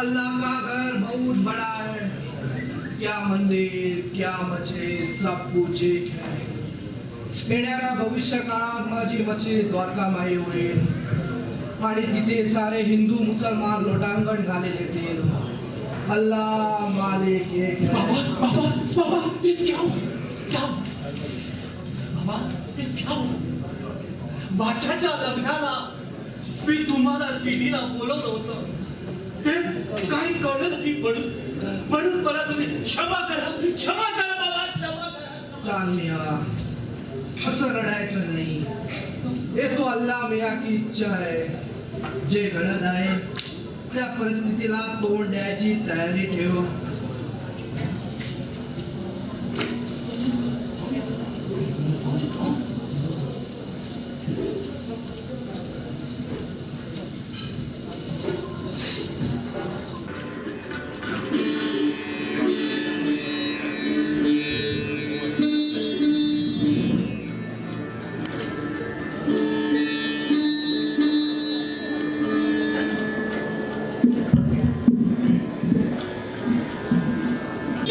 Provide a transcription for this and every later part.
अल्लाह का घर बहुत बड़ा है. क्या मंदिर, क्या मस्जिद, सब कुछ एक है. येणाऱ्या भविष्य काळात माझी मस्जिद द्वारकामाई होईल आणि तिथे सारे हिंदू मुसलमान लोटांगण घालीत येतील. अल्लाह मालिक एक है. बाबा, बाबा, बाबा, ये क्या हुआ? क्या हुआ? बाबा, ये क्या हुआ? बादशाच्या लग्नाला मी तुम्हाला सिटीला बोलवलं होतं, ते काही कळलं नाही. म्हणून म्हणून मला तुम्ही क्षमा करा, क्षमा करा बाबा, क्षमा करा. चांद मिया, असं रडायचं नाही. हे तो अल्लाह मिया की इच्छा आहे. जे घडत आहे त्या परिस्थितीला तोंड द्यायची तयारी ठेव.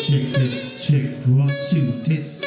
Check this, check, 1, 2, test.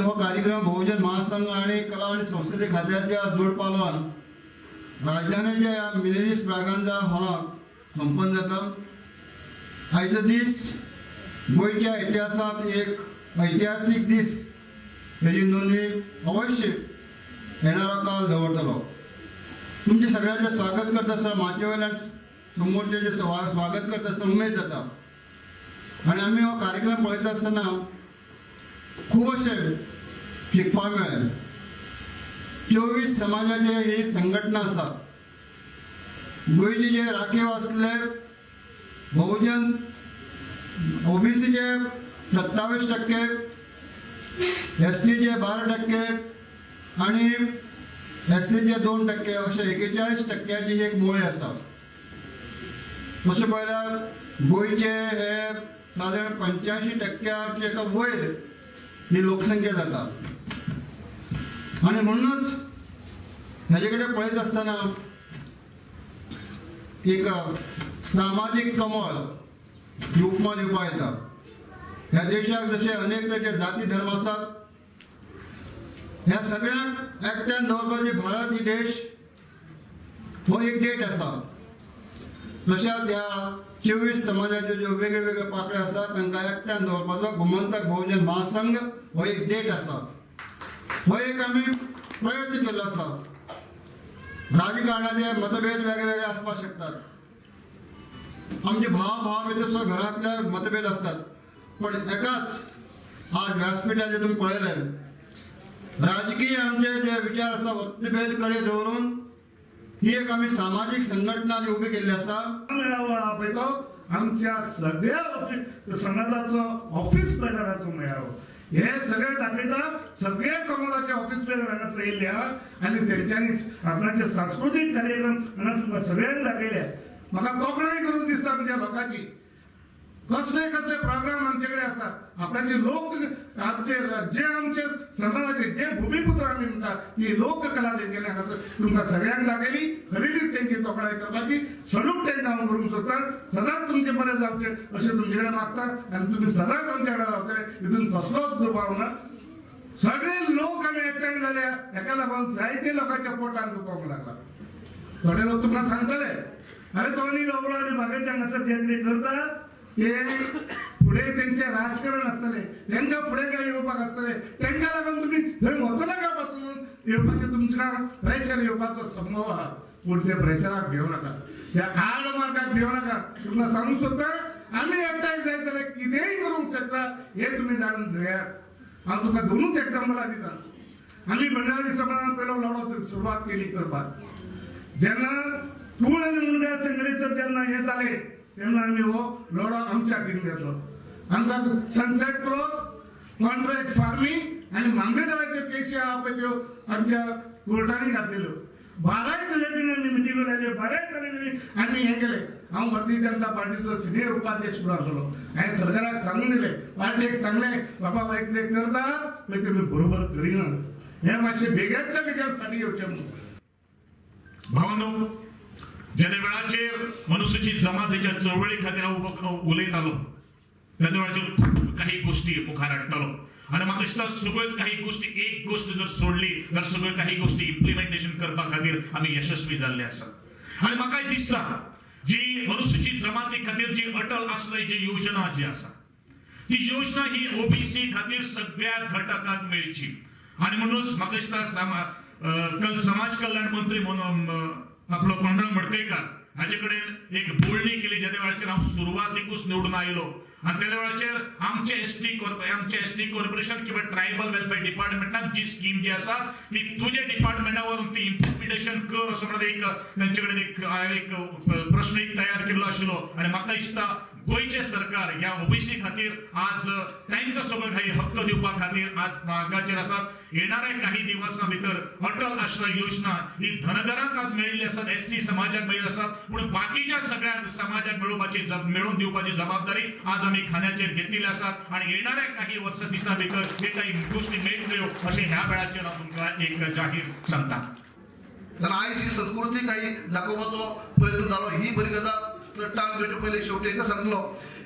आयज हो कार्यक्रम बहुजन महासंघ आनी कला आनी संस्कृती खात्याच्या जोडपालवान राजधानीच्या ह्या मिनेझीस ब्रागांझा हॉलांत संपन्न जाता. आयचो दीस गोंयच्या इतिहासांत एक ऐतिहासीक दीस हेजी नोंदणी अवश्य येणारो काल दवरतलो. तुमचें सगळ्यांचें स्वागत करता आसतना माचये वयल्यान समोरचें स्वागत करता आसतना उमेद जाता आनी आमी हो कार्यक्रम पळयता आसतना खूब अशें शिकपाक मेळ्ळें. 24 समाजाचे ही संघटना आसा. गोंयचे जे राखीव आसले बहुजन ओबीसीचे 27%, एसटीचे 12% आनी एससीचे 2% अशे 41% एक मुळे आसा. तशें पळयल्यार गोंयचे हे सादारण 85% एका वयर ही लोकसंख्या जाता आनी म्हणूनच हेजे कडेन पळयत आसतना एक सामाजीक कमळ ही उपमा दिवपाक येता. ह्या देशाक जशे अनेक तरेचे जाती धर्म आसात, ह्या सगळ्यांक एकट्यान दवरपाची भारत ही देश हो एक देश आसा. तशेंच ह्या 24 समाजाचे ज्यो वेगळे वेगळे पाकळे आसात तांकां एकट्यान दवरपाचो गोमंतक बहुजन महासंघ हो एक देश आसा. हो एक आमी प्रयत्न केल्लो आसा. राजकारणाचे मतभेद वेगळे वेगळे आसपाक शकतात, आमचे भाव भाव भितर सुद्दां घरांतले मतभेद आसतात, पण एकाच आज व्यासपीठाचेर तुमी पळयलें राजकीय आमचे जे विचार आसा मतभेद कडेन दवरून ही एक आमी सामाजीक संघटना जी उबी केल्ली आसा. मेळावो हा पळय तो आमच्या सगळ्या समाजाचो ऑफिस बेरराचो मेळावो. हे सगळे दाखयता सगळ्या समाजाचे ऑफिस बेरर हांगासर येयल्ले आहा आनी तेंच्यांनीच आपणाचे सांस्कृतीक कार्यक्रम हांगा तुमकां सगळ्यांक दाखयले. म्हाका तोखणाय करून दिसता आमच्या लोकांची. कसले कसले प्रोग्राम आमचे कडेन आसा. आपणाचे लोक आमचे जे आमचे समाजाचे जे भुमीपुत्र आमी म्हणटा ती लोककला तेंच्यांनी हांगासर तुमकां सगळ्यांक दाखयली. खरेदीच तेंची तोखणाय करपाची. सल्यूट तेंकां हांव करूंक सोदता. सदांच तुमचें बरें जावचें अशें तुमचे कडेन मागता आनी तुमी सदांच आमच्या कडेन रावतले हितून कसलोच दुबाव ना. सगळे लोक आमी एकठांय जाल्या हेका लागून जायते लोकांच्या पोटान दुखोवंक लागला. थोडे लोक तुमकां सांगतले अरे तो न्ही लोबळो आनी बागेचे हांगासर जे कितें करता ते फुडें तेंचें राजकारण आसतलें, तेंकां फुडें काय येवपाक आसतलें, तेंकां लागून तुमी थंय वचो नाका पासून येवपाचें तुमकां प्रेशर येवपाचो संभव आहा. पूण ते प्रेशराक भिवं नाका, त्या आड मार्गाक भिवं नाका. तुमकां सांगूंक सोदता आमी एकठांय जायत जाल्यार कितेंय करूंक शकता हें तुमी जाणून घेयात. हांव तुमकां दोनूच एग्जाम्पलां दिता. आमी बंडारी समाजान पयलो लढो सुरवात केली करपाक. जेन्ना तूळ आनी मुंडा संघटेचेर जेन्ना हें जालें तेन्ना आमी हो लढो आमच्या हातीन घेतलो. आमकां सनसेट क्लॉज, कॉन्ट्रॅक्ट फार्मींग आनी मामलेदाराच्यो केशी आहा पळय त्यो आमच्या कोर्टांनी घातलेल्यो. बाराय तरेनी आमी मिटिंगो लायल्यो, बाराय तरेनी आमी हें केलें. हांव भारतीय जनता पार्टीचो सिनियर उपाध्यक्ष म्हणून आसलो. हांवें सरकाराक सांगून दिलें, पार्टीक सांगलें बाबा हो कितें करता पळय तुमी बरोबर करिना, हें मातशें बेगीनच्या बेगीन फाटीं घेवचें म्हणून. भावांनो, जेन्ना वेळाचेर अनुसूचित जमातीच्या चळवळी खातीर हांव उलयतालो तेन्ना वेळाचेर खूब काही गोष्टी मुखार हाडटालो आनी म्हाका दिसता सगळ्यो काही गोष्टी एक गोष्ट जर सोडली जाल्यार सगळ्यो काही गोष्टी इम्प्लिमेंटेशन करपा खातीर आमी यशस्वी जाल्ले आसा. आनी म्हाकाय दिसता जी अनुसूचित जमाती खातीर जी अटल आश्रय जी योजना जी आसा ती योजना ही ओबीसी खातीर सगळ्या घटकांक मेळची. आनी म्हणूनच म्हाका दिसता समाज कल्याण मंत्री म्हणून आपलो पांडुरंग मडकयकार हाजे कडेन एक बोलणी केली. जेन्ना वेळाचेर हांव सुरवातीकूच निवडून आयलो आनी तेन्ना वेळाचेर आमचे एसटी कॉर्पोरेशन किंवा ट्रायबल वेलफेअर डिपार्टमेंटाक जी स्कीम जी आसा ती तुज्या डिपार्टमेंटा वरून ती इम्प्लिमेंटेशन कर असो म्हणून एक तेंचे कडेन एक प्रश्न एक तयार केल्लो आशिल्लो. आनी म्हाका दिसता गोंयचें सरकार ह्या ओबीसी खातीर आज तांकां सगळे काही हक्क दिवपा खातीर आज मार्गाचेर आसात. येणाऱ्या काही दिवसां भितर अटल आश्रय योजना ही धनगरांक आज मेळिल्ली आसात, एससी समाजाक मेळिल्ली आसात, पूण बाकीच्या सगळ्या समाजाक मेळोवपाची मेळोवन दिवपाची जबाबदारी आज आमी खांद्याचेर घेतिल्ली आसात. आनी येणाऱ्या काही वर्सां दिसां भितर हे काही गोष्टी मेळटल्यो अशें ह्या वेळाचेर हांव तुमकां एक जाहीर सांगता. कारण आयज ही संस्कृती काही दाखोवपाचो प्रयत्न जालो ही बरी गजाल. चड टायम घेवचे पयलीं शेवटी एकच सांगलो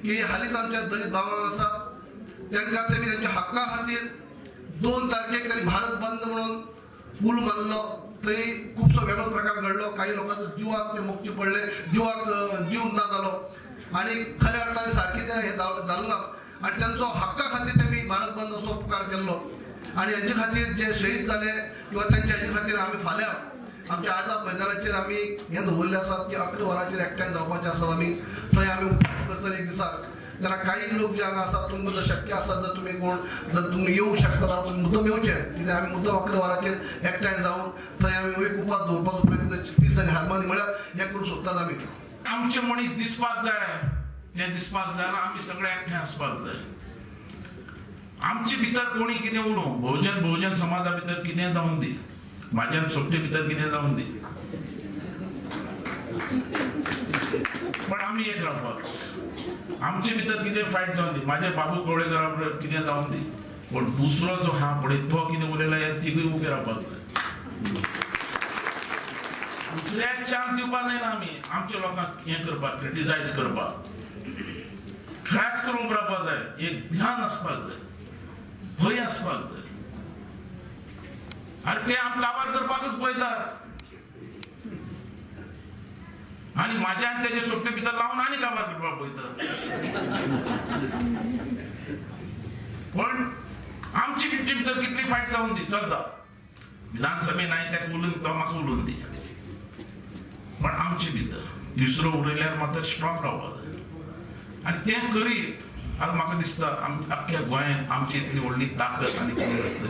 की हालींच आमच्या दलित भावांक आसात तांकां तेमी तेंच्या हक्का खातीर 2 तारखेक तांणी भारत बंद म्हणून पूल मारलो. थंय खुबसो वेगळो प्रकार घडलो. काही लोकांचो जिवाक ते मोगचे पडले, जिवाक जीव ना जालो आनी खऱ्या अर्थाने सारकी ते हे जालें ना आनी तांचो हक्का खातीर तेमी भारत बंद असो उपकार केल्लो. आनी हेंचे खातीर जे शहीद जाले किंवा तेंच्या हेजे खातीर आमी फाल्यां आमच्या आझाद मैदानाचेर आमी हें दवरलें आसात की 11 वरांचेर एकठांय जावपाचें आसात. आमी थंय आमी उपास करतले एक दिसाक. तेन्ना काही लोक जे हांगा आसात तुमकां जर शक्य आसा जर तुमी कोण जर तुमी येवंक शकता जाल्यार तुमी मुद्दम येवचें. कित्याक आमी मुद्दम 11 वरांचेर एकठांय जावन थंय आमी एक उपास दवरपाचो प्रयत्न पीस आनी हार्मोनी म्हळ्यार हें करूंक सोदतात आमी. आमचे मनीस दिसपाक जाय, ते दिसपाक जाय आमी सगळे एकठांय आसपाक जाय. आमचे भितर कोणी कितें उलोवं, भोवजन भोवजन समाजा भितर कितें जावन दी, म्हाज्यान सोपटे भितर कितें जावन दी, पण आमी एक रावपाक. आमचे भितर कितें फायट जावन दी, म्हाज्या बाबू कवळेकरा बरोबर कितें जावन दी, पण दुसरो जो आहा पळय तो कितें उलयला हे तिगूय उबे रावपाक जाय. दुसऱ्याक चान्स दिवपाक जायना आमी आमच्या लोकांक हें करपाक, क्रिटिसायज करपाक, खास करून रावपाक जाय. एक ध्यान आसपाक जाय, भंय आसपाक जाय. आनी ते आमकां काबार करपाकच पळयतात आनी म्हाज्यान तेजे सोपटे भितर लावन आनी काबार करपाक पळयतात. पण आमची बिमची भितर कितली फायट जावन दी चलता, विधानसभे नाही ताका उलोवन तो म्हाका उलोवन दी, पण आमचे भितर दुसरो उलयल्यार मात्र स्ट्रॉंग रावपाक जाय. आनी तें करीत आनी म्हाका दिसता आख्ख्या गोंयांत आमची इतली व्हडली ताकद आनी कितें आसतली.